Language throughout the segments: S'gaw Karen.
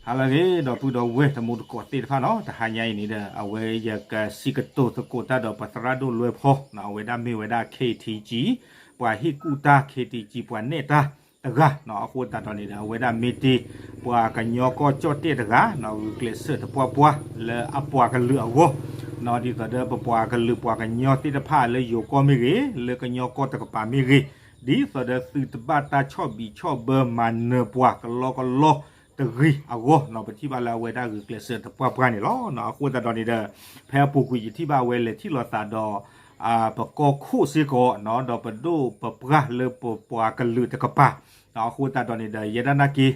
ဟါလၢအဂ့ၤ ဒီပုၢ်ဒီဝဲၢ်တံၤသကိးသ့ၣ်တဖၣ်နီၤ, တဟါညါအံၤန့ၣ်ဒီး အဝဲယကစံးကတိၤသကိးတၢ်ဒီးပသရၣ်ဒိၣ်လွဲဖီနီၤ, အဝဲဒၣ်မ့ၢ်ဝဲဒၣ် K T G ပှၤဟ့ၣ်ကူၣ်တၢ် K T G ပှၤနဲၣ်တၢ်တဂၤနီၤ, အဃိသတးဒီးန့ၣ်ဒီး အဝဲဒၣ်မ့ၢ်တ့ၢ်ပှၤကညီကီၢ်ကၠီၣ်တဲၣ်တဂၤနီၤ, ဂုာ်ကျဲးစၢးသပှၢ်ပှၢ်လၢအပှၤကလုာ်အဂီၢ်နီၤ, ဒ်သိးဒီးပပှၤကလုာ်ပှၤကညီသ့ၣ်တဖၣ်လၢယိၤကီၢ်မ့ၢ်ဂ့ၤ, လၢကညီကီၢ်တကပၤမ့ၢ်ဂ့ၤ, ဒ်သိးဒီးသုတဘၣ်တၢ်ဆီၣ်ဘံးဆီၣ်ဘၢမၤနၢၤပှၤကလီကလီ တဂ့ၤအဂီၢ်နီၤ, ပထံၣ်ဘၣ်လၢအဝဲဒၣ်ဂုာ်ကျဲးစၢးသပှၢ်ပှၢ်န့ၣ်လီၤ. အဃိသတးဒီးန့ၣ်ဒီး ဖဲအပူၤကွံာ်ယထံၣ်ဘၣ်အဝဲလဲၤထံၣ်လိာ်သးဒီး ပကီၢ်ခိၣ်စ့ၢ်ကီးနီၤ, ဒီးပဒိၣ်ပပှၢ်လၢပပှၤကလုာ်တကပၤနီၤ, အဃိသတးဒီးန့ၣ်ဒီး ယဲဒၣ်နာ်က့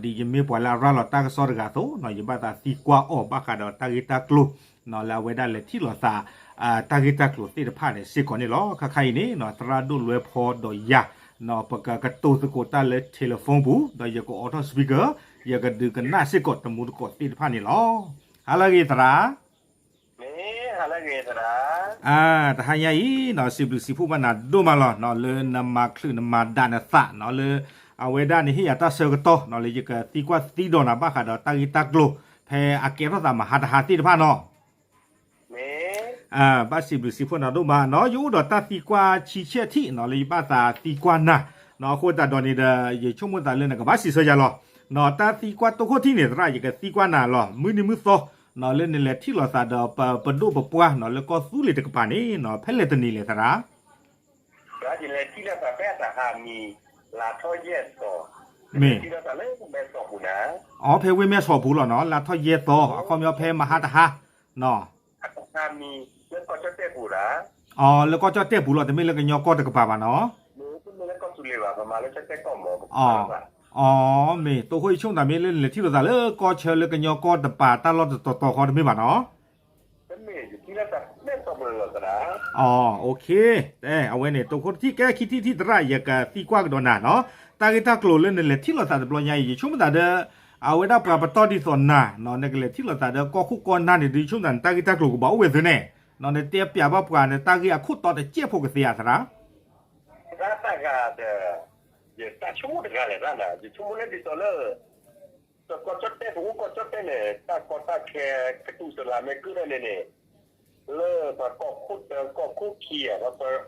ဒ်ယမ့ၢ်ပှၤလၢအရၤလီၤတၢ်ကစီၣ်တဂၤအသိးနီၤ, ယဘၣ်သးသံကွၢ်အီၤဘၣ်ဃးဒီးတၢ်ဂ့ၢ်တၢ်ကျိၤနီၤ, လၢအဝဲဒၣ်လဲၤထံၣ်လိာ်သး တၢ်ဂ့ၢ်တၢ်ကျိၤသ့ၣ်တဖၣ်န့ၣ်စ့ၢ်ကီးန့ၣ်လီၤ. ခါခါအံၤန့ၣ်နီၤ သရၣ်ဒိၣ်လွဲဖီဒီးယၤနီၤ ပကကတိၤသကိးတၢ်လၢ telephone ပူၤ ဒီးယကအိးထီၣ် speaker ယကဒုးကနၣ်စ့ၢ်ကီးတံၤသကိးသ့ၣ်တဖၣ်န့ၣ်လီၤ. ဟါလၢအဂ့ၤသရၣ် မ့ၢ်ဟါလၢအဂ့ၤသရၣ်. တဟါညါအံၤနီၤ စံးဘျုးစံးဖှိၣ်ဘၣ်နၤဒိၣ်မးလီၤနီၤ, လၢနမၤချုးနမၤဒးနသးနီၤ, လၢအဝဲဒၣ်န့ၣ်ဟ့ၣ်ယၤတၢ်ဆၢကတီၢ်နီၤ, လၢယကသံကွၢ်သံဒိးနၤဘၣ်ဃးဒီးတၢ်ဂ့ၢ်တၢ်ကျိၤ ဖဲအကဲထီၣ်သးမဟါတဟါသ့ၣ်တဖၣ်နီၤ. မ့ၢ် ဘၣ်စံးဘျုးစံးဖှိၣ်နၤဒိၣ်မးနီၤ, ယအိၣ်ဒီးတၢ်သံကွၢ်ဆံဆဲၣ်ထံၣ်နီၤ, လၢယဘၣ်သးသံကွၢ်နၤနီၤ, အဃိသတးဒီးန့ၣ်ဒီး ယဆိကမိၣ်သးလၢနကဘၣ်စံးဆၢယၤလီၤနီၤ, တၢ်သံကွၢ်တိၢ်ခိၣ်ထံၣ်န့ၣ် သရၣ် ယကသံကွၢ်နၤလီၤ, မုၢ်နံၤမုၢ်သီနီၤ လၢနလဲၤထံၣ်လိာ်သးဒီးပဒိၣ်ပပှၢ်နီၤ လၢကီၢ်သူလ့ၤတကပၤန့ၣ်နီၤ ဖဲလဲၣ်တနံၤလဲၣ်သရၣ်. ယလဲၤထံၣ်လိာ်သးဖဲအတဟါမံၤ လါထီၣ်ယဲၢ်သီ, မ့ၢ် လဲၤထံၣ်လိာ်သးလၢမဲဆီးပူၤနၤ. အီ ဖဲဝ့ၢ်မဲဆီးပူၤလီၤနီၤ, လါထီၣ်ယဲၢ်သီ အခီပညီဖဲမဟါတဟါနီၤ. အတဟါမံၤ လၢကီၢ်ကၠီၣ်တဲၣ်ပူၤနၤ. အီ လၢကီၢ်ကၠီၣ်တဲၣ်ပူၤလီၤ, တမ့ၢ်လၢကညီကီၢ်တကပၤဘၣ်နီၤ. မ့ၢ်တမ့ၢ်လၢကီၢ်သူလ့ၤဘၣ်, ပမၤလၢကၠီၣ်တဲၣ်ကီၢ်မး ပကပၤဘၣ်. အီ မ့ၢ် တိၢ်ခိၣ်ယဆိကမိၣ်သး မ့ၢ်လၢနလဲၤထံၣ်လိာ်သးလၢကီၢ်ဆၢလၢကညီကီၢ်တပၤတၢ်လီၢ်တတီၤတီၤဃီတမ့ၢ်ဘၣ်နီၤ. တမ့ၢ် ယထံၣ်လိာ်သးမဲဆီးပူၤလီၤသရၣ်. အီ အဝဲန့ၣ် တိၢ်ခိၣ်တထံၣ် ကဲခံထံၣ်ထံၣ်သရၣ် ယကသံကွၢ်ကဒီးနၤနီၤ, တၢ်ဂ့ၢ်တၢ်ကျိၤလၢနလဲၤထံၣ်လိာ်သးတဘျီညါအံၤ ယဆိကမိၣ်သးဒီး အဝဲဒၣ်ပှၤပတီၢ်ဒ်သိးနၤနီၤ နကလဲၤထံၣ်လိာ်သးဒီးကီၢ်ခိၣ်ကီၢ်နၢ်န့ၣ် ဒုးဆိကမိၣ်သးန့ၣ် တၢ်ဂ့ၢ်တၢ်ကျိၤကဘၣ်အိၣ်ဝဲသ့န့ၣ်နီၤ, နတဲပျးဘၣ်ပှၤန့ၣ် တၢ်ဂ့ၢ်အခိၣ်တီတစဲးဖိကသ့ဧါသရၣ်. သရၣ်တၢ်ဂၤဒီး ယတၢ်ဆိကမိၣ်တဂၤလဲၣ်သရၣ်နၤ, ယဆိကမိၣ်လၢဒ်သိးလၢ ကီၢ်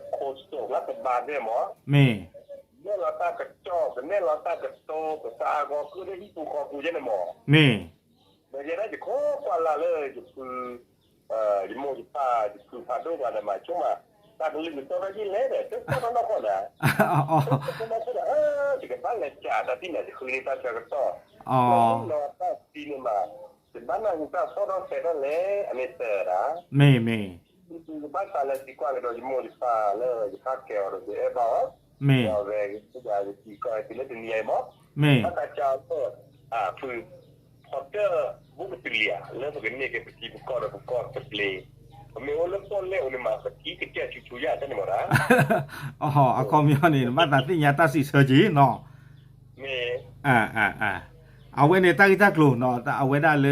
ကၠီၣ်တဲၣ် ပအိၣ်ကီၢ်ကၠီၣ်တဲၣ်န့ၣ် တၢ်ကီတၢ်ခဲ ကတူၢ်စလၤမ့ၢ်ကုၢ်ထီၣ်န့ၣ်န့ၣ် လၢပှၤကီၢ်ခိၣ်တၢ ကီၢ်ခိၣ်ခံဧါ ပှၤခိၣ်စိးလၢပဘါသ့ၣ်မး, မ့ၢ် နဲၣ်လီၤတၢ်ကစီၣ် ကနဲၣ်လီၤတၢ်ကတိၤ ကသးအဂီၤကုၢ်လၢဟံၣ်ပူၤဃီပူၤယဲန့ၣ်မး, မ့ၢ် ဒီးယဲဒၣ်ယခိၣ်ကွၢ်လၢ်လၢယဖု ယမိၢ်ယပၢ် ယဖုဖးဒိၣ်မးဒီးမၤဆိမး တၢ်ကလုၢ်ကတီၢ်ထီၣ်ယဲလဲၣ်ဒီး တၢ်ကတီၢ်ထီၣ်နီၢ်ကီၢ်နၤ, တၢ်ကတီၢ်နီၢ်ကီၢ်ဒီး ယကဘၣ်လဲၤကးတၢ်သ့ၣ်ညါ ယဃုန့ၢ်တၢ်ဆၢကတီၢ်, လီၤမုၢ်လီၤတၢ်သံန့ၣ်မး, ယဘၣ်နၢ်ဟူတၢ်ဆီၣ်ထီၣ်ဆဲးထီၣ်လဲၣ် အမ့ၢ်တၢ်ဒၣ်, မ့ၢ်မ့ၢ်, ယဘၣ်သးလဲၤသံကွၢ်ကဒီးယမိၢ်ယပၢ်လၢယဖးကဲအီၤဒီးယအဲၣ်ဘၣ်အီၤ, မ့ၢ်, ဒီးဝဲယသံကွၢ်တုၤလၢတနံၤအံၤမး, မ့ၢ်, ဘၣ်သးကးအီၤ ဖု ဖီတၢၣ် ဘူးကတုၤလံဧါ လၢပကန့ၢ်က့ၤပထံပကီၢ်ဒီးပကီၢ်တဘျ့, ပမ့ၢ်အိၣ်လၢပီၣ်လဲၣ်အိၣ်န့ၣ်မး ပထံကစဲၢ်ဆူဆူယါတၢ်န့ၣ်မးဒၣ်, အခီပညီန့ၣ် နဘၣ်သးသ့ၣ်ညါတၢ်စံးဆၢက့ၤနီၤ, မ့ၢ်, အဝဲန့ၣ်တၢ်ဂ့ၢ်တၢ်ကျိၤနီၤ အဝဲဒၣ်လၢန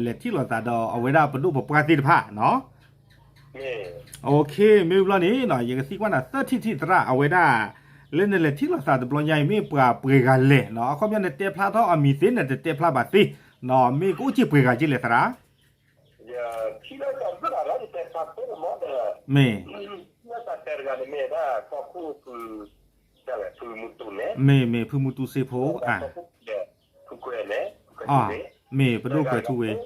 လဲၤထံၣ်လိာ်သးဒီးအဝဲဒၣ်ပဒိၣ်ပပှၢ်သ့ၣ်တဖၣ်နီၤ, မ့ၢ်, မ့ၢ်ဘျီန့ၣ်နီၤ ယကသံကွၢ်နၤသၢထံၣ်ထံၣ်သရၣ် အဝဲဒၣ် လၢနလဲၤထံၣ်လိာ်သးတဘျီညါအံၤ မ့ၢ်ပှၤပှဲၤဂၤလဲၣ်နီၤ, အခီပညီနတဲဖျါထီၣ်အမံၤသ့ နတတဲဖျါဘၣ်သ့နီၤ, မ့ၢ်ကအိၣ်စ့ၢ်ပှဲၤဂၤက့လဲၣ်သရၣ်, ယထံၣ်လိာ်သးဘၣ်ဒီး ယတဲဖျါဖဲန့ၣ်မးဒီး, မ့ၢ်, ထံၣ်လိာ်သးတၢ်တဂၤန့ၣ်မ့ၢ်ဒၣ်ကီၢ်ခိၣ်ဖု ဖုမူတူန့ၣ်, မ့ၢ်မ့ၢ် ဖုမူတူစ့ဖိ, ဖုကွဲန့ၣ်, မ့ၢ် ပဒိၣ်ကွဲၤထူဝ့, သ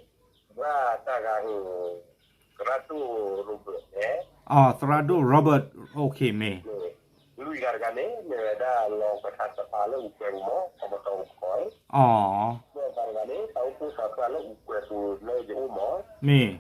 ရၣ်တၢ်ဂၤဧိၤ, သရၣ်ဒိၣ် Robert န့ၣ်, သရၣ်ဒိၣ် Robert, မ့ၢ်, လွံၢ်ဂၤတဂၤန့ၣ် မ့ၢ်ဝဲဒၣ်လီၤပထးသပှၢ်လၢအူကွဲၤပူၤမး ခီမတီအူကီၢ်, အီၤ, သရၣ်တဂၤန့ၣ် တၢ်အိၣ်ဖှိၣ်သးပှၢ်လၢအူကွဲၤပူၤလၢယအိၣ်မး, မ့ၢ်, တ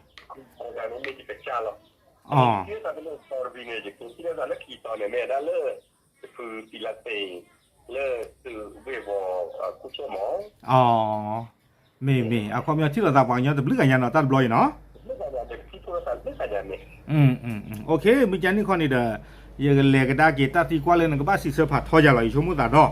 ဂၤန့ၣ်မ့ၢ်ယကစၢ်လီၤ, အီၤ, ယထံၣ်လိာ်သးလၢစီၤတဘံန့ၣ် ယကထံၣ်လိာ်သးလၢခံတီၤန့ၣ် မ့ၢ်ဝဲဒၣ်လၢ တဖုသံလၢသ့ၣ် လၢသုးဝ့ၢ်ဝီၤ ခိၣ်ဆၢၣ်မး, အီၤ, မ့ၢ်မ့ၢ် အခီပညီထံၣ်လိာ်သးပှၤကညီတဘျုးဂၤညါနီၤ တၢ်တဘျီအံၤနီၤ, မုၢ်ကနံၤခီန့ၣ်ဒီး ယကလဲၤကဒါက့ၤတၢ်သံကွၢ်လၢနကဘၣ်စံးဆၢဖးထီယၤလီၤ ယဆိကမိၣ်သးဒီး,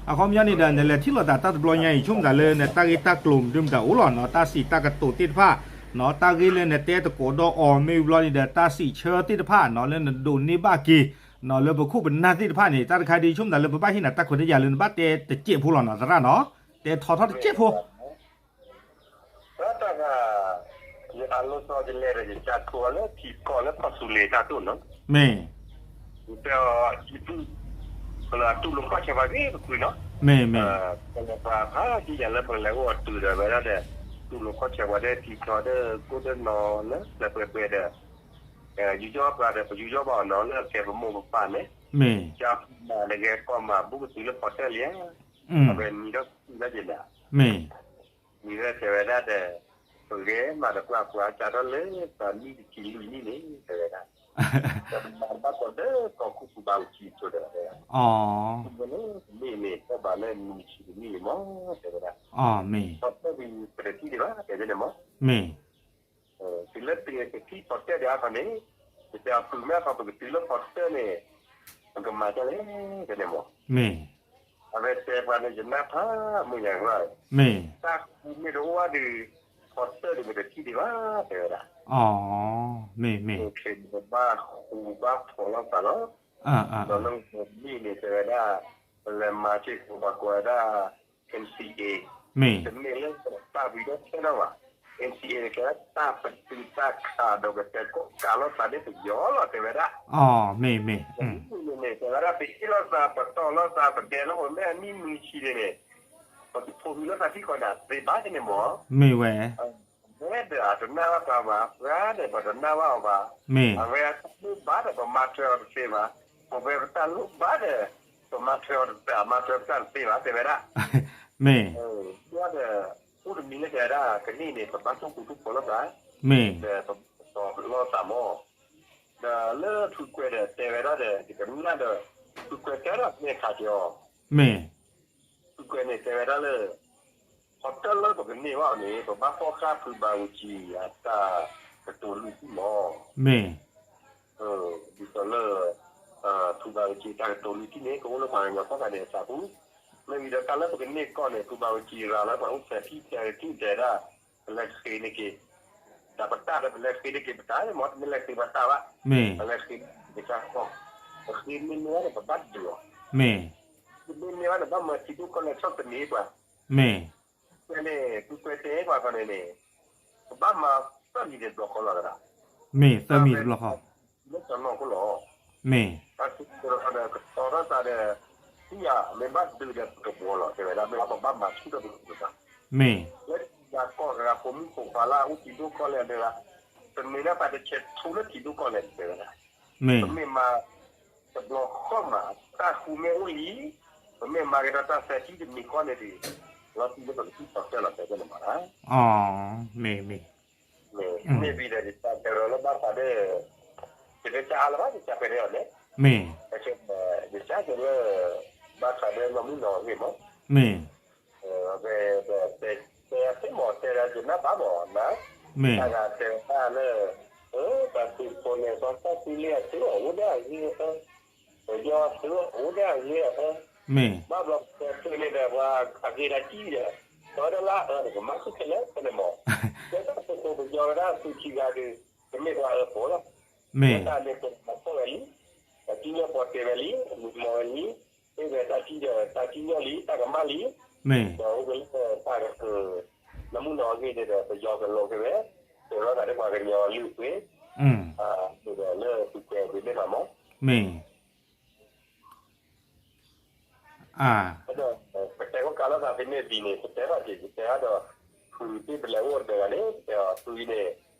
အခီပညီန့ၣ်ဒီး နလဲၤထံၣ်လိာ်သးတၢ်တဘျီညါအံၤ ယဆိကမိၣ်သးလၢနတၢ်ဂ့ၢ်တၢ်ကျိၤမနုၤမတၤအိၣ်လီၤနီၤ တၢ်စံးတၢ်ကတိၤသ့ၣ်တဖၣ် နီၢ် တၢ်ဂ့ၢ်လၢနတဲသကိးဒီးအီၤမ့ၢ်ဘျီန့ၣ်ဒီး တၢ်စံးဆၢသ့ၣ်တဖၣ်နီၢ် လၢနဒိးန့ၢ်ဘၣ်က့ၤ နီၢ် လၢပခိၣ်ပနၢ်သ့ၣ်တဖၣ်န့ၣ် တၢ်တခါဒ်ဆိကမိၣ်သးလၢ ပဘၣ်ဟ့ၣ်နၤတၢ်ခွဲးတၢ်ယာ်လၢနဘၣ်တဲတစဲးဖိလီၤနီၢ် သရၣ်နီၢ် တဲထီထီၣ်တစဲးဖိ တၢ်တဂၤ ယအလီၤဆီယလဲၤဒီး ယကၠါထိးအီၤလၢထံကီၢ်လၢကီၢ်သူလ့ၤတၢ်ဒိၣ်နီၤ မ့ၢ် ယတဲအီၤ ယတူၢ် ပလၢတူၢ်လိာ်ခီၣ်ဆၢပှၤဂ့ၤပကွံာ်နီၤ မ့ၢ် မ့ၢ် ပလဲၤပှၤဖးဒိၣ်ညါလၢပလဲၤအိၣ်အတုၤဒီးဝဲဒၣ်ဒီး တူၢ်လိာ်ခီၣ်ဆၢပှၤဒီးထံကီၢ်ဒီးကိၢ်ဒီးနီၤလၢပှဲၤပှဲၤဒီး ယူးယီၣ်ပှၤဒီး ပယူးယီၣ်ဘၣ်အီၤနီၤလၢကဲပမိၢ်ပပၢ်န့ၣ် မ့ၢ် ကၠါမၤတဂဲၤကီၢ်မၤဘူၣ်ကတုၤလၢဖီတၢၣ်လံဧါ အဝဲမံၤထီၣ်ကံၣ်လၢယဲၢ်နၤ မ့ၢ် မံၤဝဲတဲဝဲဒၣ်ဒီး ပဂဲၤမးဒီးပှၤပှၤကၢ်ထီၣ်လၢပှၤနံၣ်တဆံလွံၢ်နံၣ်န့ၣ် တဲဝဲဒၣ် ဒီးမၤဘၣ်ကီးဒီးကီၢ်ခိၣ်ဖူဘၣ်အူကၠံအစိၤဒီး တဲဝဲဒၣ် မ့ၢ်န့ၣ် ကီၢ်ဘၣ်လၢနံၣ်တဆံတနံၣ်န့ၣ်မ့ၢ် တဲဝဲဒၣ် ဖီတၢၣ်ပတထံၣ်ဒံးဘၣ် တဲဝဲန့ၣ်မ့ၢ် မ့ၢ် တုၤလၢပတထံၣ်ဖီတၢၣ်ဒံးအခီန့ၣ် ပတဲအပုၢ်မ့ၢ်အခီ ပကတုၤလၢဖီတၢၣ်န့ၣ် ပကမၤဒ်လဲၣ် တဲန့ၣ်မ့ၢ် မ့ၢ် အဝဲတဲပှၤန့ၣ် ယနၢ်ဖးမုၢ်ညါကျီၢ် မ့ၢ် တၢ်ဃူမ့ၢ်တအိၣ်ဘၣ်ဒီး ဖီတၢၣ်ဒီးပတထံၣ်ဒံးဘၣ် တဲဝဲဒၣ် မ့ၢ် မ့ၢ် ပဘၣ်ဃူဘၣ်ဖိးလိာ်သးလီၤ ဒီးလၢမ့ၢ်န့ၣ် တဲဝဲဒၣ် ပလဲၤမၤစ့ၢ်ကီးပှၤကိးဝဲဒၣ် NCA မ့ၢ် တမ့ၢ်လၢပတၢ်ဘှံးဒီးထဲထီၣ်ဘၣ် NCA န့ၣ် ကဲဝဲတၢ်ပတုာ်တၢ်ခးဒီးကတဲာ်ကီၢ်ကးလိာ်သးဒီးပယီၤလီၤ တဲဝဲဒၣ် မ့ၢ် မ့ၢ် န့ၣ် တဲဝဲဒၣ် ပဟ့ၣ်လိာ်သး ပတီၢ်လိာ်သး ပဒဲးလိာ်ဝဲမ့ၢ်အနံၣ်နွံဆံန့ၣ်န့ၣ် ပကဖိးဟုလိာ်သးထံကီၢ်န့ၣ် သ့ဘၣ်န့ၣ်မ့ၢ် မ့ၢ်ဝဲ ဝဲဒီးအတနာ်ဘၣ်ပှၤဘၣ် ပှၤဒီးပတနာ်ဘၣ်အီၤဘၣ် မ့ၢ် အဝဲအတၢ်လိၣ်ဘၣ်ဒီး ပမၤထွဲအီၤတသ့ဘၣ် ပဝဲပတၢ်လိၣ်ဘၣ်ဒီး ပမၤထွဲအီၤတသ့ မၤထွဲပတၢ်တသ့ဘၣ် တဲဝဲဒၣ် မ့ၢ် ဒီး အိၣ်တမံၤလၢတဲဝဲဒၣ် ကန့ၢ်န့ၣ် ပဘၣ်တူၢ်ပူၤတူၢ်ဖှိၣ်လိာ်သး မ့ၢ် ဒီးပတီၢ်လိာ်သးမ့ၢ် ဒီးလၢဖုကွဲးဒီးတဲဝဲဒၣ်ဒီး ယကနၣ်ဒီး ဖုကွဲးတဲဒၣ်မ့ၢ်ခးက့ၤအီၤ မ့ၢ် ဖုကွဲးန့ၣ်တဲဝဲဒၣ်လၢ ဖီတၢၣ်လၢပကန့ၢ်ဘၣ်အီၤန့ၣ် ပဘၣ်ဖီၣ်ဃာ်ဖုဘးအူကၠံအတၢ်ကတိၤလွံၢ်ထံၣ်မ့ၢ် မ့ၢ် ဒ်သိးလၢ ဖုဘးအူကၠံအတၢ်ကတိၤလွံၢ်ထံၣ်န့ၣ် ကအိၣ်လၢပှၤကညီဖီၣ်ဃာ်န့ၣ်အသးပူၤ မ့ၢ်ဝံၤဒီးတၢ်လၢပကန့ၢ်ကီၢ်န့ၣ် ဖုဘးအူကၠံရၤလၢပှၤအိၣ်ဖျဲၣ်ထံၣ်တဲထံၣ်တဲဒၣ် ပလဲၤဃ့န့ၢ်က့ၤ တၢ်ပတၢ်ဒီးပလဲၤဃ့န့ၢ်က့ၤပတၢ်မ့ၢ် တမ့ၢ်လဲၤဃ့ပှၤတၢ်ဘၣ် ပလဲၤဃ့ကစၢ်ကီၢ် ပဃ့မ့ၢ်န့ၢ်ဝဲဒီးပဘၣ်ဒုးအီၤ မ့ၢ် ပမ့ၢ်န့ၢ်ဝဲဒီးဘၣ်မၤထံဒိၣ်ကီၢ်လဲၢ်ဆီၣ်သနံးပှၤ မ့ၢ် ဖုကွဲးန့ၣ် ဖုကွဲးတဲပှၤခီန့ၣ်န့ၣ် ပဘၣ်မၤသၢမံၤန့ၣ်တဘျီဃီလီၤသရၣ် မ့ၢ်သၢမံၤတဘျီဃီ လၢတနီၤခိၣ်လီၤ မ့ၢ် တၢ်ထံၣ်တဘျီဃီဒီး ကတီၤထီၣ်သးဒီး ထံၣ်ယၤ မ့ၢ်ဘၣ်ဒုးဒီးပကဘှီလီၤ တဲဝဲဒၣ် မ့ၢ်ပဘၣ်မၤထံဒီးပကဘှီလီၤ မ့ၢ် လၢယၤကီၢ်ဂၤ ပိာ်မုၣ်ပိာ်ခွါလၢအအိၣ်ထံဒိၣ်ကီၢ်လဲၢ်ဒီး ပမ့ၢ်ဒၣ်ပှၤတဆဲးထူလၢထံဒိၣ်ကီၢ်လဲၢ် တဲဝဲဒၣ် မ့ၢ် ပမ့ၢ်မၤ တဘျီဃီမး တၢ်ဃူမ့ၢ်အိၣ်လံ ပမ့ၢ်မၤက့ၤဒီးတၢ်သဲးထံတမံၤဃီန့ၣ်ဒီး လီၤတံၢ်လၢပကထံၣ်ပီၤတၢၢ်လီၤ တဲဝဲန့ၣ်မး မ့ၢ် မ့ၢ် မ့ၢ်ဝံၤဒီး ယတၢ်တဲလီၤလၢဘၣ်ဃးဒီး ယတၢ်အါလၢၤဘၣ် ယတၢ်ဖဲန့ၣ်အီၤန့ၣ် မ့ၢ် ယတၢ်တဲလၢ ဘၣ်ဃးဒီးနီၢ်မုၣ်နီၢ်အဂ့ၢ်မး မ့ၢ် အဝဲဒီး တဲတဲသ့မး တဲဒၣ်ယနၢ်ဘၣ်မး န မ့ၢ် တၢ်ဂၤတဲတၢ်လၢ အၢ တၢ်သုးဖိန့ၣ် ပှၤတၢ်သံလံအသုးအိၣ်ဒၣ်အဂ့ၢ်အၢ ပယီၤသုးအိၣ်ဒၣ်အဂ့ၢ်အၢ မ့ၢ် ဘၣ်ဘျီပတဲသုးန့ၣ်ဒီး ပှၤအဂ့ၢ်တၢ်ထံၣ်ဒီး ပဝဲဒၣ်လၢအၢဒီး ပမၤသုးခဲလၢာ်ဖဲန့ၣ်မး ကဲတၢ်သုးဖိပယီၤဝဲဒၣ်သုးခံဂၤဒီး တမ့ၢ်ပှၤအၢဖိလီၤ မ့ၢ် တၢ်န့ၣ်ပှၤဖီၣ်ဝဲလံ တၢ်စံၣ်ညီၣ်ပီၤတဲဝဲလံ မုၢ်မီၤဝဲလံ မ့ၢ်ဝဲတၢ်ထံၣ်ဒီး တၢ်စံၣ်ညီၣ်လံ တၢ်ကမၣ်လံ မ့ၢ် ဒီးအိၣ်ကလၢတၢ်က နီၢ်မုၣ်နီၢ်အဂ့ၢ်န့ၣ်ဒီး ပယီၤကလိးက့ၤဝဲ တဲလီၤသးဒီးပှၤကညီလုၢ်အပှ့ၤ ဒီးလၢသုးကွဲးအပှ့ၤန့ၣ်မးမး မ့ၢ် အ ဒီး ပတဲကီးကးလိာ်သးဖဲန့ၣ်ဒ်န့ၣ် ပတဲဘၣ်က့ၤ ပတဲဘၣ်ဒီး ဖုသ့ၣ်ပလဲၤအိၣ်ဒီးဂၤန့ၣ် ပတဲအီၤ ဖုအံၤန့ၣ်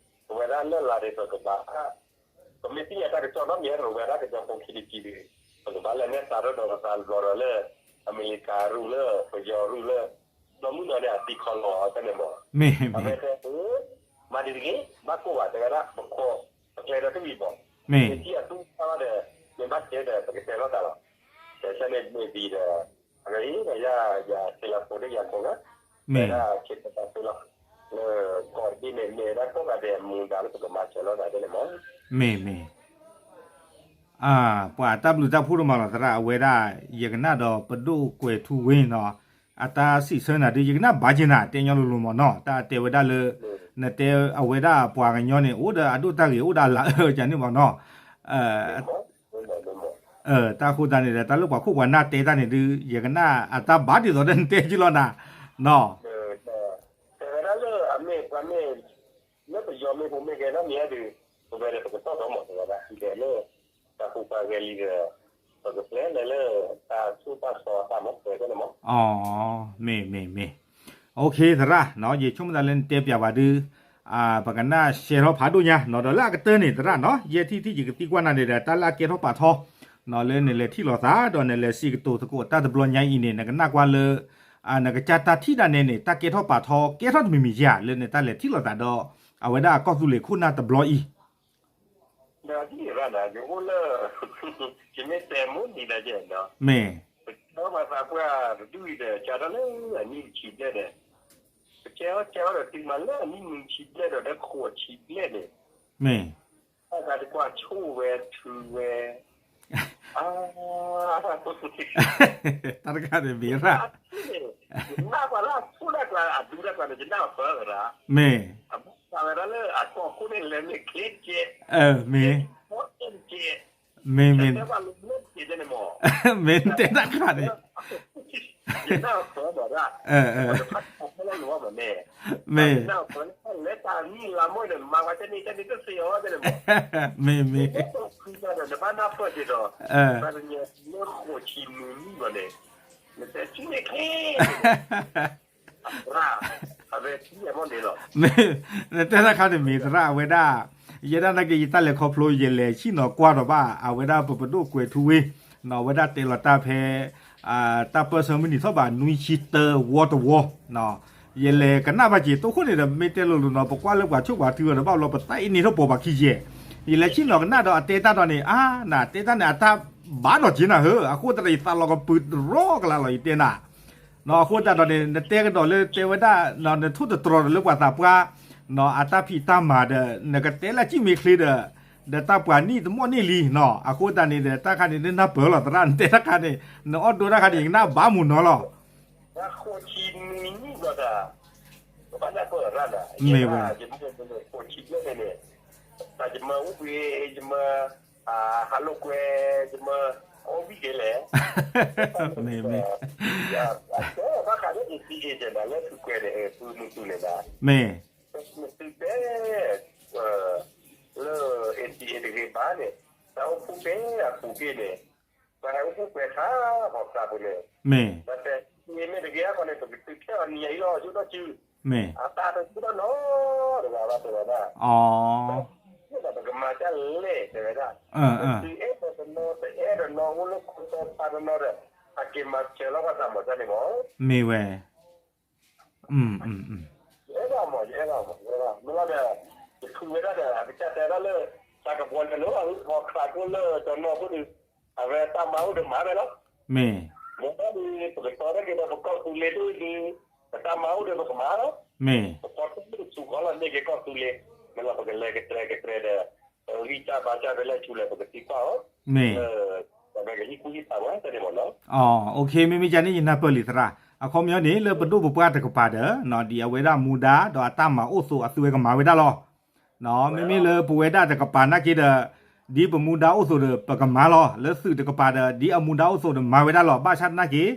ပဝဲဒၣ်လၢ်လၢ်ဒီးပကဘၣ် ပမ့ၢ်သ့ၣ်ညါတၢ်ကစီၣ်နီတမံၤဒီး ပဝဲဒၣ်ကညီဖိခံတကံဒီး ပကဘၣ်လဲၤနဲၣ်သးထီၣ်ဒီးပသးလီၤဒီးလၢ အမဲရကၤရူၢ်လၢ ပယီၤရူၢ်လၢ နီၢ်မုၣ်နီၢ်န့ၣ် အသံခီလီၤအီၤဖဲန့ၣ်မး မ့ၢ် အဝဲတဲ မၤဒ်တဂ့ၤ ဘၣ်ကိၢ်ဘၣ်တဲဝဲဒၣ် ပခိး ပကျဲဒီးတဝံၤဘၣ် မ့ၢ် မ့ၢ်ထံၣ်အသူၣ်ဖးဘၣ်ဒီး မ့ၢ်ဘၣ်တဲဒီး ပကတဲလိာ်သးလီၤ ဒီးဆၢန့ၣ်မ့ၢ်ဒ်ဒီး အဝဲအံၤဒီးယၤ ယၤဆဲးလီၤဖိးဒီးယၤကိးဂၤ မ့ၢ် ဝဲဒၣ်ဆဲးတၢ်သးသ့လီၤ လၢကီၢ်ဒ်န့ၣ် မ့ၢ်ဝဲဒၣ်ကိးဂၤဒဲးအမူဒါလၢပကမၤစၢၤလိာ်သးဒ်န့ၣ်မး မ့ၢ် မ့ၢ် အ ပှၤတၢ်ဘျုးတၢ်ဖှိၣ်ဒိၣ်မးလီၤသရၣ် အဝဲဒၣ် ယကနၣ်ဒီးပဒိၣ်ကွဲးထူဝ့နီၤ အတၢ်စံးဆၢနၤဒ် ယကနၣ်ဘၣ်က့ၤနၤ တဲညီလိၤလိၤမးနီၤ တၢ်တဲဝဲဒၣ်လၢ နတဲအဝဲဒၣ်ပှၤကညီန့ၣ် အိၣ်ဒီးအဒိၣ်တၢ်ဂ့ၤ အိၣ်ဒီးအလၤအၢကန့ၣ်မးနီၤ, တၢ်ဃိသတးန့ၣ်ဒီး တၢ်လၢပှၤခိၣ်ပှၤနၢ်တဲတၢ်န့ၣ်ဒုး ယကနၣ်အတၢ်ဘၣ်ဒ်သိးဒီးနတဲက့လီၤနၤ, နီၤ, တဲဝဲဒၣ်လၢအမ့ၢ်ပှၤမ့ၢ် လၢပယီၤမ့ၢ်ပမ့ၢ်ကဲထီၣ်မ့ၢ်ဒုး ပဝဲဒၣ်ပကတီၢ်ဒီးမး တဲဝဲဒၣ်ဒ်လဲၣ်လၢ တၢ်ဃူပှၤဂဲၤလံဒီး ပကပျဲလဲၤလၢ တၢ်ဆိၣ်တၢ်ဆီအတၢ်မၤပှဲၤဖဲန့ၣ်မး, မ့ၢ်မ့ၢ်မ့ၢ်, သရၣ်နီၤ, ယဆိကမိၣ်သးလၢနတဲပၠးဝဲဒုး ပကနၣ်ရှဲထီၣ်ဖးဒိၣ်ညါနီၤ, ဒီးလၢအကတၢၢ်န့ၣ် သရၣ်နီၤ, ယဲထံၣ်ထံၣ်ယကသံကွၢ်နၤန့ၣ်ဒီး တၢ်လၢအကဲထီၣ်ပာ်ထီ နီၤ လၢနလဲၤထံၣ်လိာ်သး ဒီးနလဲၤစံးကတိၤသကိးတၢ်တဘျီညါအံၤန့ၣ် နကနၣ်ကွၢ်လၢ နကစၢ်တၢ်ထံၣ်ဒၣ်နဲန့ၣ် တၢ်ကဲထီၣ်ပာ်ထီ ကဲထီၣ်တမံၤမံၤဧါ လၢနတၢ်လဲၤထံၣ်လိာ်သးဒီး အဝဲဒၣ်ကီၢ်သူလ့ၤခိၣ်နၢ်တဘျီအံၤ ဒီးဒ်န့ၣ်ဘၣ်ဒီး ယအိၣ်လၢ ယမ့ၢ်တဲမိၢ်နံၤဒီးယဲၢ်ဒီး မ့ၢ် ပကဲထီၣ်ပှၤသးပှၢ်တဒူၣ်အံၤဒီး ကၢ်ထီၣ်လၢအနံၣ်တဆံဘျဲၣ်ဒီး ပကဲထီၣ်ကဲထီၣ်ဒီးတုၤမးလၢအနံၣ်နွံဆံဘျဲၣ်ဒီး ဒီးဃိးဆံဘျဲၣ်န့ၣ် မ့ၢ် တၢ်တကွၢ်ဆိၣ်ဝဲထုးဝဲ အါ တၢ်တခါန့ၣ်မ့ၢ်ရၣ် ယနၢ်ပှၤလၢအဆိၣ်တၢ်ကျါ အဒူတၢ်ကျါန့ၣ် ယနၢ်အဖၢသရၣ်, မ့ၢ် အဘၣ်သးဝဲဒၣ်လၢအကီၢ်ခိၣ်န့ၣ် လဲၤမ့ၢ်ချ့တကဲး, မ့ၢ် တကဲး, မ့ၢ် မ့ၢ် တကဲးန့ၣ်မ့ၢ် မ့ၢ်တဲတၢ်တခါန့ၣ် ယနၢ်အဖၢမးရၣ်, တဖၣ်တဖၣ်ဖဲလၢလိၤမးန့ၣ်, မ့ၢ် ယနၢ်အဖၢလၢတၢ်နံၣ်လါမီၢ်န့ၣ် မၤဝဲတန့ၢ်တန့ၢ်တသ့အီၤန့ၣ်မး, မ့ၢ် မ့ၢ် နဘၣ်နၢ်ပၢၢ်က့ၤဒီး ပှၤကညီလၢဃိးဆံနွံနံၣ်ဘၣ်န့ၣ် နတဲထံၣ်န့ၣ်ချ့ သရၣ်, အဝဲထံၣ်အမီၢ်န့ၣ်လီၤ, မ့ၢ် နတဲတၢ်ခါန့ၣ်မ့ၢ်သရၣ်အဝဲဒၣ်, ယဲဒၣ်နာ်က့ၤယတၢ်လဲၤခီဖျိ ယလဲၤဆ့ၣ်နီၤကွၢ်ဒီးဘၣ် အဝဲဒၣ်ပပဒိၣ်ကွဲၤထူဝ့ၣ်, အဝဲဒၣ်တဲလီၤတၢ်ဖဲ တၢ်ပၢၢ်ဆၢမုၢ်နံၤထီၣ်ဘးနွံဆံတၢဝီတဝီ, ယလဲၤကနၣ်ဘၣ်က့ၤ တိခိၣ်န့ၣ်ဒီး မ့ၢ်တဲလိၤလိၤနီၤ ပကွၢ်လၢပှၤဆိၣ်ပှၤထုအီၤဒီးဘၣ်လီၤ ပသးအ့ၣ်န့ၢ်ထီၣ်ပိာ်ပှၤခံယဲၢ်, ယလဲၤဆ့ၣ်နီၤကနၣ်ဒီးအတဲတၢ်ဒီးန့ၣ် အါ နတဲတၢ်န့ၣ် အတၢ်ဘၣ်ဒီးက့ၤနၤဧၢ, အဃိသတးဒီးယသးလီၤကပုာ်တရီကလးလီၤ ယတဲနၤ နီၤ အဃိသတးဒီးန့ၣ် နတဲကဒီးလၢတဲဝဲဒၣ် နထိၣ်သတြီၤဒီးလၢပှၤသးပှၢ် နီၤ အတၢ်ဖံးတၢ်မၤဒီး နကတဲလၢအစံၣ်မ့ၢ်ချ့ဒီး ဒီးတၢ်ပှၤနံၣ်တမီၢ်န့ၢ်လံနီၤ, အဃိသတးန့ၣ်ဒီး တၢ်ခါန့ၣ် နနၢ်ပၢၢ်လီၤသရၣ် နတဲတၢ်ခါန့ၣ် နအီၣ်ဒိတၢ်ခါန့ၣ် ယကနၣ်ဘၣ်မုာ်နီၤလီၤ. ဃိးဆံနွံနံၣ်ဘျီဒီး ပဘၣ်နၢ်ပၢၢ်ရၣ်ဒီး မ့ၢ်ဝဲ ယမ့ၢ်ဃိးဆံဘျဲၣ်န့ၣ်န့ၣ် တၢ်ယမၤအိၣ်ဘှံး ယမၤ ဟးလိာ်ကွဲ ယမၤ အီၣ်ဝံၣ်က့ၤလဲၣ် မ့ၢ်မ့ၢ် ဘၣ်ဃးလၢ အ့ၣ်ပံၤအ့ၣ် တဲဒၣ်လၢသုးကွဲးန့ၣ် သုးမုၢ်သူန့ၣ်ဒၣ် မ့ၢ် သုးတဲ လၢ အ့ၣ်ပံၤအ့ၣ် တဂ့ၤဘၣ်န့ၣ် တၢ်အိၣ်ဖှိၣ်ဖဲအပူၤက့ၤန့ၣ် ပှၤဟဲအိၣ်ဖှိၣ်ကွဲးဆါ ဟီၣ်သးပူၤန့ၣ် မ့ၢ် တၢ်တဲ မ့ၢ်တဂ့ၤအဃိန့ၣ် ပကသုးဖျဲၣ်အီၤနံၤအံၤလီၤ ယိၣ်ဒီးစု မ့ၢ် အတၢ်တကူဒီးနီၤ တဂၤဘၣ်တဂၤဘၣ် အ ပကမၤတၢ်လဲၣ် တဲဝဲဒၣ် သုးအဲၣ်ဒီးတနီၤ တအဲၣ်ဒီးနီၤ အိၣ်လၢခိၣ်တီဖးတနီၤဒီး အက့ၤမၤစၢၤလီၤပှၤသးမၤတၢ်န့ၣ်မး မ့ၢ်ဝဲ ယအဲၣ်ဘၣ်မး ယအဲၣ်ဘၣ်မး ယအဲၣ်ဘၣ် မ့ၢ်လီၤဒီး ယဖုးဝဲဒၣ်ဒီး အကစၢ်တဲဒၣ်လၢ တၢ်ကဘီလဲၤလိၤ ဟီၣ်ခးကျိလၢတနီၤဖိဒီး အဝဲတၢ်မၤအိၣ်ဒီးမၤဝဲလီၤ မ့ၢ် မ့ၢ်ဒၣ်ဒီး ပကတီၤတၢ်က့ၤဒီးပကီၢ်သူလ့ၤဒိၣ်အံၤဒီး ပတၢ်မၤအိၣ်ဒီးပကမၤလီၤ မ့ၢ် ပကီၢ်သူလ့ၤဆူၣ်ကီးလီၤန့ၢ်က့ၤကီၢ်သူလ့ၤ မ့ၢ်လီၤ ပကလဲၤကတြဲၤကတြဲၤဒီး ပဂံၢ်စၢ်ဘါစၢ်ဖဲလဲၣ်ဆူလဲၣ် ပကသံကွၢ်အီၤ လၢ ပကဟံးကူဟံးဖးဝဲတၢ်န့ၣ်မးနီၤ အ OK မ့မ့ၢ်ယၤန့ၣ် ယနၢ်ပၢၢ်လံသရၣ် အခီပညီန့ၣ် လၢပဒိၣ်ပပှၢ်တကပၤဒီး ဒ်အဝဲဒၣ်မူဒါ ဒီးအတၢ်မၤအိၣ်သိးအသုဝဲကမၤဝဲဒၣ်လီၤ မ့မ့ၢ်လၢပဝဲဒၣ်တကပၤနာ်က့ဒီး ဒ်ပမူဒါအိၣ်သိးဒီး ပကမၤလီၤ လၢသုးတကပၤဒီး ဒ်အမူဒါအိၣ်သိးဒီးမၤဝဲဒၣ်လီၤ ဘၣ်ဆၣ်သနာ်က့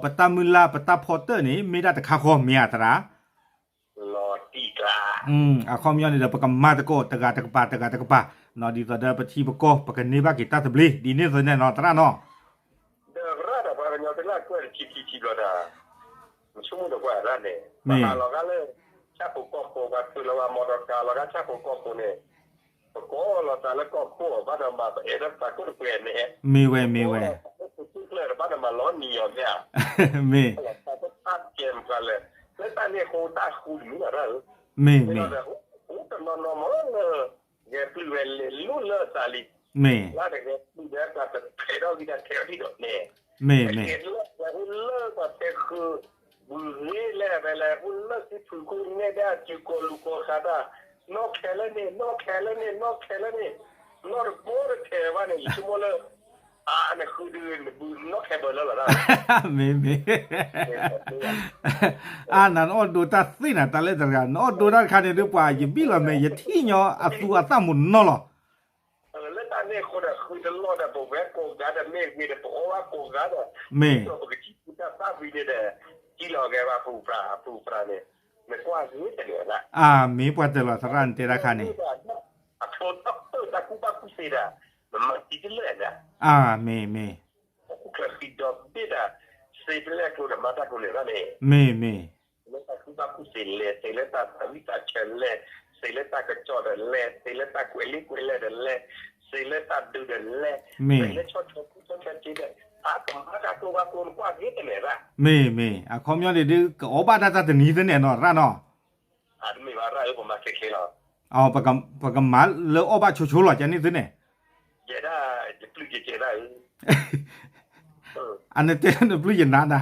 ပတၢ်မုၢ်လၢ် ပတၢ်ဖီတၢၣ်န့ၣ် မ့ၢ်ဒၣ်တခါဃီ မ့ၢ်ဧါသရၣ် အခီပညီန့ၣ်ဒီး ပကမၤသကိးတဂၤတကပၤ တဂၤတကပၤ ဒ်သိးဒီးပထံပကီၢ် ပကန့ၢ်ဘၣ်က့ၤတၢ်သဘျ့ ဒ်န့ၣ်သ့ၣ်န့ၣ်နီၤ သရၣ်နီၤ ဒီးရၣ်ဒီးပှၤကညီတလၢကွဲးတဆံခံဆံဘျီဒီး မဆိကမိၣ်ဒီးကွၢ်ရၣ်န့ၣ် ပဟးလီၤဂာ်လၢ ဆၣ်ဖိကီၢ်ဖိ ပှၤထုးလီၤဂာ်မီတီကါလီၤဂာ်ဆၣ်ဖိကီၢ်ဖိန့ၣ် ပကိးလီၤသးလၢကီၢ်ခိၣ် ဘၣ်ဒီးမၤပအဲၣ်ဒိးသးကိၢ်တပှဲၤန့ၣ် မ့ၢ်ဝဲ မ့ၢ်ဝဲ ပကိးလီၤသးလၢသုးခိၣ်ကျၢၢ် ဘၣ်ဒီးမၤလီၤနံၤအီၤမ့ၢ်ဧါ မ့ၢ် လီၤသးတၢ်ကဲမးလဲၣ် လၢတၢ်န့ၣ်အဃိတၢ်ဃူတမံၤဘၣ်ရၣ်ဧၢ မ့ၢ်မ့ၢ် မ့ၢ်ဒီး အိၣ်တနီၤနီၤမးလၢ ဂဲၤပျုၢ်ဝဲလဲၤလိၣ်လၢသးလံ မ့ၢ် လၢတဂဲၤပျုၢ်ဝဲပှၤတထဲးထီၣ်ဂံၢ်တၢ်ထဲးထီၣ်ဒံးဒီးန့ၣ် မ့ၢ်မ့ၢ် တဂဲၤလၢပှၤဟူလၢပှၤတဲဃုာ် ဘုးဂ့ၤလဲၣ်ဖဲလဲၣ် ဟူလၢစုဖုးခိၣ်နဲၣ်ဒၣ်စုကိာ်လူၤကိာ်ဃးတၢ် နီၢ်ခဲလၢာ်န့ၣ် နီၢ်ခဲလၢာ်န့ၣ် နီၢ်ခဲလၢာ်န့ၣ် နီၢ်တဘိတထဲးဘၣ်န့ၣ် ယဆိကမိၣ်လၢ နဃုဒုးနဘုးနီၣ်ခဲဘၢလၢလီၤ, မ့ၢ်မ့ၢ်, အါနၤနအီၣ်ဒိတၢ်သ့နၤ တၢ်လၢတဂၤ နအီၣ်ဒိတၢ်တခါန့ၣ်ဒုး ပှၤယဘံၣ်လီၤမဲာ် ယထံၣ်ညီအသူအသၣ်မူးနီၢ်လီၤ. လၢတၢ်န့ၣ်အဃိဒီး ဃုတလီၢ်ဒီး ပဝဲကိးဂၤဒီး မ့ၢ်ဂ့ၤဒီး ပအီၣ်ဘၣ်ကိးဂၤဒီး, မ့ၢ်, ပကထံၣ်ပတၢ်သၣ်ဝံၤန့ၣ်ဒီး ထံၣ်လီၤက့ၤဘၣ်ပူၤပြး အပူၤပြးန့ၣ်, နကွၢ်ဂ့ၤတန့ၢ်ဒၣ်, အမ့ၢ်ပှၤတၢၢ်လီၤသရၣ်နတဲတၢ်ခါန့ၣ်, အဖျိထီၣ်ပၢၢ်တၢ်ကူၣ်ဘၣ်ကူၣ်သ့ဒီး နမၤသံတလၢာ်ဒၣ်, အမ့ၢ်မ့ၢ်, ပှၤကူၣ်ချၢဃံဒီဘ့ၣ်ဒီး စ့တလဲၢ်ကျိဒီးမၤတၢ်ကျိၤန့ၣ်ဒၣ်န့ၣ်, မ့ၢ်မ့ၢ်, လၢတၢ်ကူၣ်ဘၣ်ကူၣ်သ့လဲၣ်, စ့လၢတၢ်သးဝံၣ်သးဆၢလဲၣ်, စ့လၢတၢ်ကစီၣ်ဒီးလဲၣ်, စ့လၢတၢ်ကွဲးလံာ်ကွဲးလဲၣ်ဒီးလဲၣ်, စ့လၢတၢ်ဒုးဒီးလဲၣ်, မ့ၢ်, စ့လၢဆီၣ်ထွဲကူဆီၣ်ထွဲစ့ဒီး, အါကမၤတၢ်ကျိၤဘၣ်ကျိၤနကွၢ်ဂ့ၤတန့ၢ်ဒၣ်, မ့ၢ်မ့ၢ်, အခီပညီန့ၣ်ဒုး ကအီၣ်ဘၣ်ဒၣ်တၢ်တနံၤသ့န့ၣ်နီၤ သရၣ်နီၤ, အတမ့ၢ်ဘၣ်ရၣ်ဧၢ ပမၤခဲခဲလီၤ, ပကမၤလၢအီၣ်ဘၣ်ဆိဆိလီၤ ကန့ၣ်သ့န့ၣ်, ယဲဒၣ်, ယပျုၢ်ယကဲဒၣ်ဧၢ, အနတဲနပျုၢ်ယနးနၤ,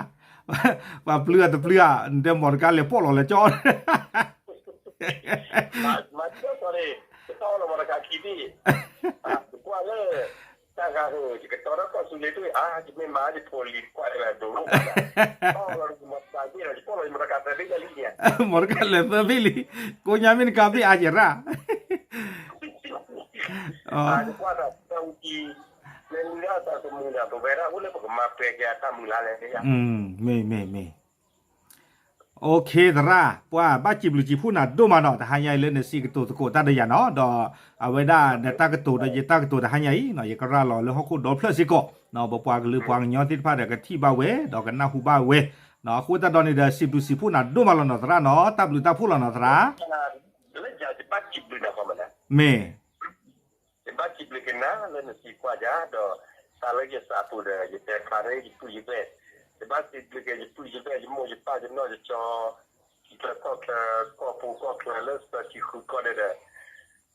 ပှၤပျုၢ်အတပျုၢ်ဧါ နတဲမီတကါလဲၤပီၣ်လီၤလၢကၠီ, မၤကၠီကီန့ၣ်, ကတီၢ်လီၤမီတကါခံဘ့ၣ်, ကွၢ်လၢ, တၢ်ဂၤဧၢ ယကတီၤထီၣ်ကီၢ်သူလ့ၤတဝ့ၢ် အါ ယမ့ၢ်မၤယဖိလံၤကွၢ်တဂၤဒိၣ်လိၣ်, တီၢ်လီၤမီတကါဘ့ၣ်ဒီး ယပီၣ်လီၤယမီတကါသၢဘ့ၣ်လၢလံန့ၣ်, မီတကါလဲၤသၢဘ့ၣ်လံ, ကိးညါမ့ၢ်နကါဘ့ၣ်အါယဲၢ်ရၣ် ယကွၢ်တၢ်တၢ်ဝံၤ, လၢလုၢ်ဒၣ်တၢ်တမုာ်ဒီး ပဝဲဒၣ်အိၣ်လၢပကမၤပှဲၤက့ၤအတၢ်မုာ်လါလဲၣ်, မ့ၢ်မ့ၢ်မ့ၢ်, အိၣ်ခ့သရၣ် ပှၤဘၣ်စံးဘျုးစံးဖှိၣ်နၤဒိၣ်မးနီၤ တဟါညါအံၤလၢနစံးကတိၤသကိးတၢ်ဒီးယၤနီၤ ဒီး အဝဲဒၣ်နတၢ်ကတိၤဒီးယတၢ်ကတိၤတဟါညါအံၤ ယကရၤလီၤလၢဟီၣ်ခိၣ်ဒီဖျၢၣ်စ့ၢ်ကီး, ပပှၤကလုာ်ပှၤကညီသ့ၣ်တဖၣ်ဒီးကထံၣ်ဘၣ်ဝဲ ဒီးကနၢ်ဟူဘၣ်ဝဲ, အဃိသတးဒီးန့ၣ်ဒီး စံးဘျုးစံးဖှိၣ်နၤဒိၣ်မးလီၤနီၤသရၣ်နီၤ တၢ်ဘျုးတၢ်ဖှိၣ်လီၤနီၤသရၣ်, မ့ၢ် ယဘၣ်စံးဘျုးက့ၤနၤလၢနသံကွၢ်ယၤဒီး တၢ်လၢယသးပူၤဒီး ယတဲဖျါန့ၣ် ယပုၢ်ယဝဲၢ်, ယဘၣ်စံးဘျုးက့ၤယပုၢ်ယဝဲၢ် ယမိၢ်ယပၢ်ယနီၢ်ယကၠီ, ထံချၢကီၢ်ချၢ ကီၢ်ပူၤကီၢ်ချၢလၢစီဆှံဃုကီၢ်န့ၣ်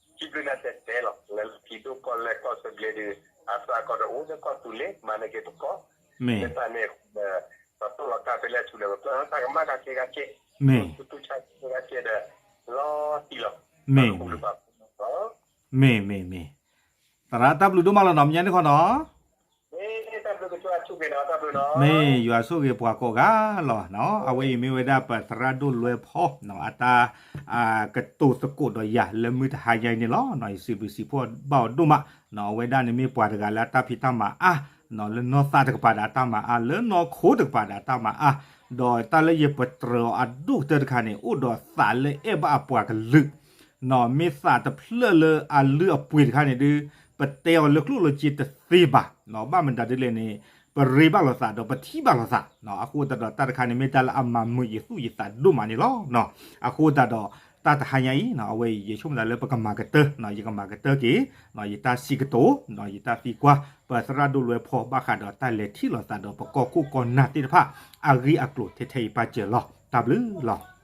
ဒီး စံးဘျုးနၤတဲတဲလီၤ လၢလၢခံဒိၣ်ကီၢ်လဲၢ်ကီၢ်ဆၢဘျဲၣ်ဒီး အသးကီဒီးအိၣ်လၢကီၢ်သူလ့ၤ မၤန့ၢ်က့ၤပကီၢ်, မ့ၢ်တၢ်န့ၣ်အဃိဒီး ပတိၢ်လီၤတၢ်ဖဲလဲၣ်ဆူလဲၣ် ပကျၢၤတၢ်ကမၣ်ကၤက့ၤကၤက့ၤ, မ့ၢ် တူၢ်တူၢ်ဆါက့ၤကၤက့ၤဒီး လီၤတံၢ်လီၤ, မ့ၢ် မ့ၢ်မ့ၢ်, သရၣ်တၢ်ဘျုးဒိၣ်မးလီၤနီၤ မညါန့ၣ်ခီနီၤ, မ့ၢ်ယွၤဆိၣ်ဂ့ၤပှၤကိးဂၤလီၤ, အဝဲအံၤမ့ၢ်ဝဲဒၣ်ပသရၣ်ဒိၣ်လွဲဖီ အတၢ် ကတိၤသကိးဒီးယၤ လၢမုၢ်တဟါညါအံၤန့ၣ်လီၤ. ယစံးဘျုးစံးဖှိၣ်ဘၣ်အီၤဒိၣ်မး, အဝဲဒၣ်န့ၣ်မ့ၢ်ပှၤတဂၤလၢအတၢ်ဖံးတၢ်မၤအါ, လၢနီၢ်သးတကပၤဒီးအတၢ်မၤအါ, လၢနီၢ်ခိတကပၤဒီးအတၢ်မၤအါ, ဒီးတၢ်လၢယပတြၢၤအီၤအဒိၣ်ကတၢၢ်တခါန့ၣ် အိၣ်ဒီးသးလၢအဲၣ်ဘၣ်အပှၤကလုာ် မ့ၢ်သးတဖျၢၣ်လၢအလုၢ်အပှ့ၤတခါန့ၣ်ဒုး ပတဲအီၤလၢကျိၣ်လၢစ့တသ့ဘၣ်, ဘၣ်မတၤဒ်လဲၣ်န့ၣ် ပရ့ဘၣ်လိာ်သးဒီးပထံၣ်ဘၣ်လိာ်သး, အဃိသတးဒီးတၢ်တခါန့ၣ်မ့ၢ်တၢ်လၢအမၤမုာ်ယသူၣ်ယသးဒိၣ်မးန့ၣ်လီၤ. အဃိသတးဒီး တၢ်တဟါညါအံၤ အဝဲအံၤ ယဆိကမိၣ်သးလၢပကမၤကတၢၢ်, ယကမၤကတၢၢ်က့ၤ ယတၢ်စံးကတိၤ, ယတၢ်သံကွၢ် ပသရၣ်ဒိၣ်လွဲဖီဘၣ်ဃးဒီးတၢ်လဲၤထံၣ်လိာ်သးဒီးပကီၢ်ခိၣ်ကီၢ်နၢ်သ့ၣ်တဖၣ် အဂ့ၢ်အကျိၤထဲထဲအံၤပာ်စၢၤလီၤ. တၢ်ဘျုးလီၤ.